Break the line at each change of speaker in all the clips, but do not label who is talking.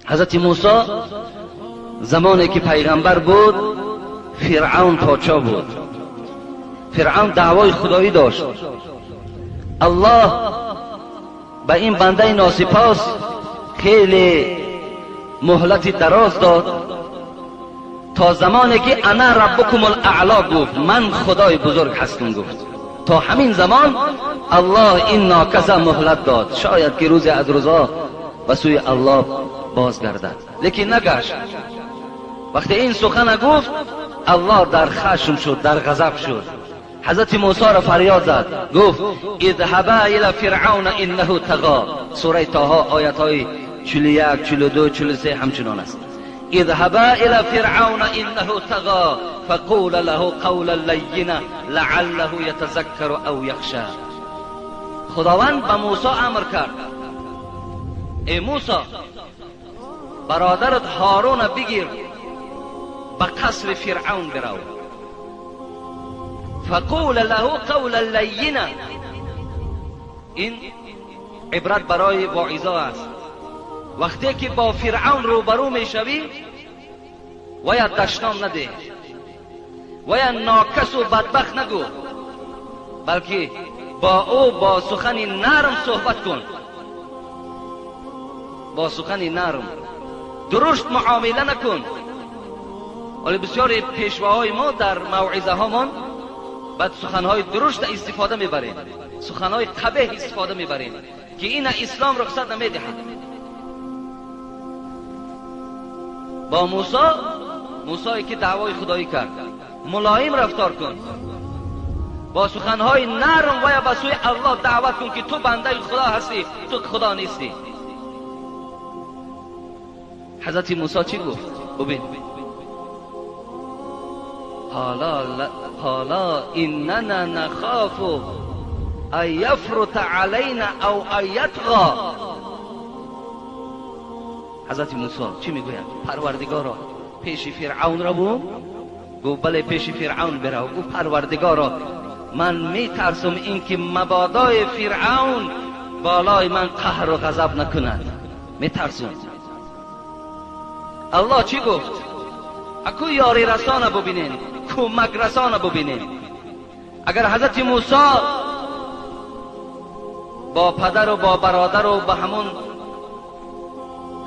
حضرت موسی زمانی که پیغمبر بود، فرعون پادشاه بود. فرعون دعوای خدایی داشت. الله به این بنده ناسپاس خیلی مهلت دراز داد تا زمانی که انا ربکم الاعلا گفت، من خدای بزرگ هستم گفت. تا همین زمان الله این ناکس مهلت داد، شاید که روزی از روزا به سوی الله بازگردد، لیکن نگشت. وقتی این سخن گفت، الله در خشم شد، در غضب شد. حضرت موسی را فریاد زد، گفت اذهبا الى فرعون انه طغى. سوره طه آیت های 41، 42، 43 همچنان است. اذهبا الى فرعون انه طغى فقولا له قولا لینا لعله یتذکر او یخشى. خداوند به موسی امر کرد، ای موسی، برادرت هارون بگیر، به قصر فرعون برو. فقول له قولا لینا. این عبرت برای واعظا است. وقتی که با فرعون روبرو میشوی، ویا دشنام نده، ویا ناکس و بدبخت نگو، بلکه با او با سخن نرم صحبت کن، با سخن نرم، درشت معامله نکن. ولی بسیاری پیشواهای ما در موعظه هامان بعد سخنهای درشت استفاده میبریم، سخنهای قبیح استفاده میبریم که این اسلام رخصت نمیدهد. با موسی، موسی که دعوای خدایی کرد، ملایم رفتار کن، با سخنهای نرم و یا به سوی الله دعوت کن که تو بنده خدا هستی، تو خدا نیستی. حضرت موسی چی گفت؟ ببین، قالا اننا نخاف ان یفرط علینا او ان یطغی. حضرت موسی چی میگوید؟ پروردگارا، پیش فرعون را بوم؟ گفت بله، پیش فرعون برو. گفت پروردگارا، من میترسم اینکه مبادای فرعون بالای من قهر و غضب نکند، میترسم. الله چی گفت؟ اکو یاری رسانه ببینین، کمک رسانه ببینین. اگر حضرت موسی با پدر و با برادر و با همون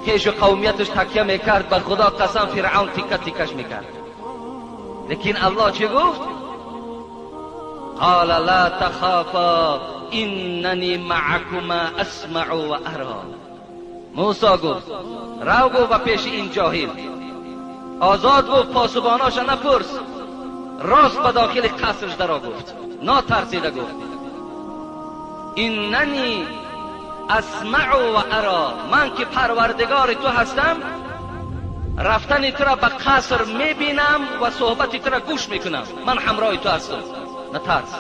خیش و قومیتش تکیه میکرد، به خدا قسم فرعون تیکه تیکش میکرد. لیکن الله چی گفت؟ قال لا تخافا اننی معکما اسمع و ارا. موسی گفت رو، گفت به پیش این جاهل، آزاد گفت، پاسباناش نپرس، راست به داخل قصرش درا گفت، ناترسیده گفت اننی اسمع و ارا، من که پروردگار تو هستم، رفتن تو را به قصر میبینم و صحبت تو را گوش میکنم، من همراه تو هستم، نترس.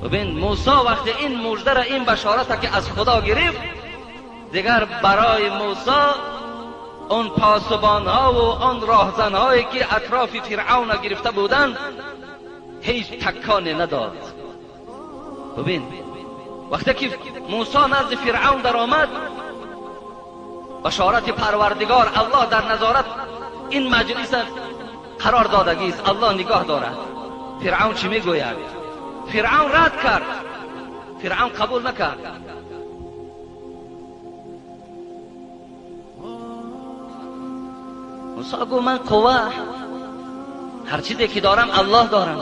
ببین موسی وقتی این مژده را، این بشارت که از خدا گرفت، دیگر برای موسی اون پاسبان ها و آن راهزن هایی که اطراف فرعون گرفته بودند هیچ تکانی نداد. ببین وقتی که موسی نزد فرعون در آمد، بشارت پروردگار الله در نظارت این مجلس قرار دادگی است، الله نگاه دارد. فرعون چی میگوید؟ فرعون رد کرد، فرعون قبول نکرد. موسی گفت من قوه، هر چیزی که دارم الله دارم.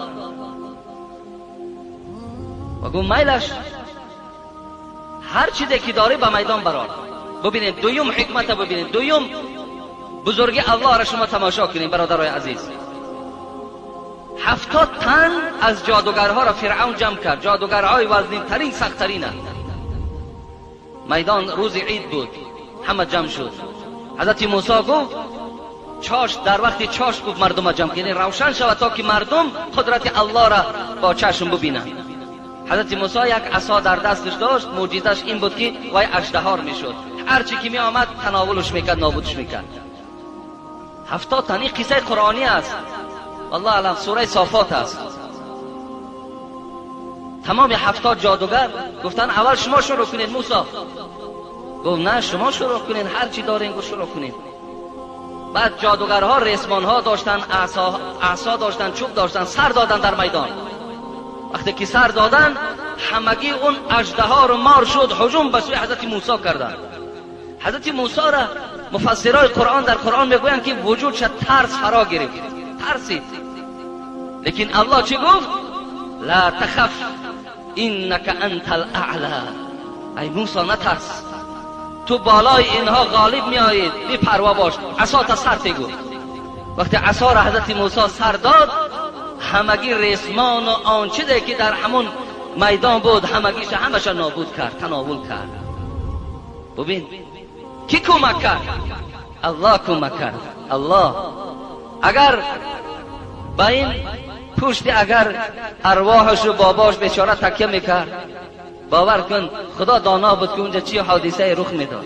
و گفت میلش، هر چیزی که داری به میدان برار. ببینید دویم حکمت، ببینید دویم بزرگی الله را شما تماشا کنید برادرای عزیز. 70 تن از جادوگرها را فرعون جمع کرد، جادوگرهای وزنین ترین، سخت ترین. میدان روز عید بود، همه جمع شد. حضرت موسی گفت چاش، در وقت چاش گفت مردم جمع کنید، روشن شود تا که مردم قدرت الله را با چشم ببینند. حضرت موسی یک عصا در دستش داشت، معجزش این بود که وای اژدهار میشد، هر چی که می آمد تناولش میکرد، نابودش میکرد. 70 تن، این قصه قرآنی است، والله اعلم، سوره صافات است. تمام 70 جادوگر گفتن اول شما شروع کنید موسی. گفت نه، شما شروع کنین، هر چی دارین گفت شروع کنین. بعد جادوگرها ریسمانها داشتن، عصا داشتن، چوب داشتن، سر دادن در میدان. وقتی که سر دادن، همگی اون اژدها رو مار شد، هجوم به سوی حضرت موسی کردن. حضرت موسی را مفسرای قرآن در قرآن میگویند که وجودش ترس فرا گرفت، ترسید. لیکن الله چی گفت؟ لا تخف انک انت الاعلی. ای موسی، نترس، تو بالای اینها غالب میآیید، بی پروا باش، عصا تا سر تگو. وقتی عصا را حضرت موسی سر داد، همگی ریسمان و آن چیزی که در همون میدان بود، همگیش همش نابود کرد، تناول کرد. ببین کی کمک کرد؟ الله کمک کرد. الله اگر با این پشت اگر ارواحش و باباش بیچاره تکیه میکرد، باور کن خدا دانا بود که اونجا چی حادثه رخ میداد.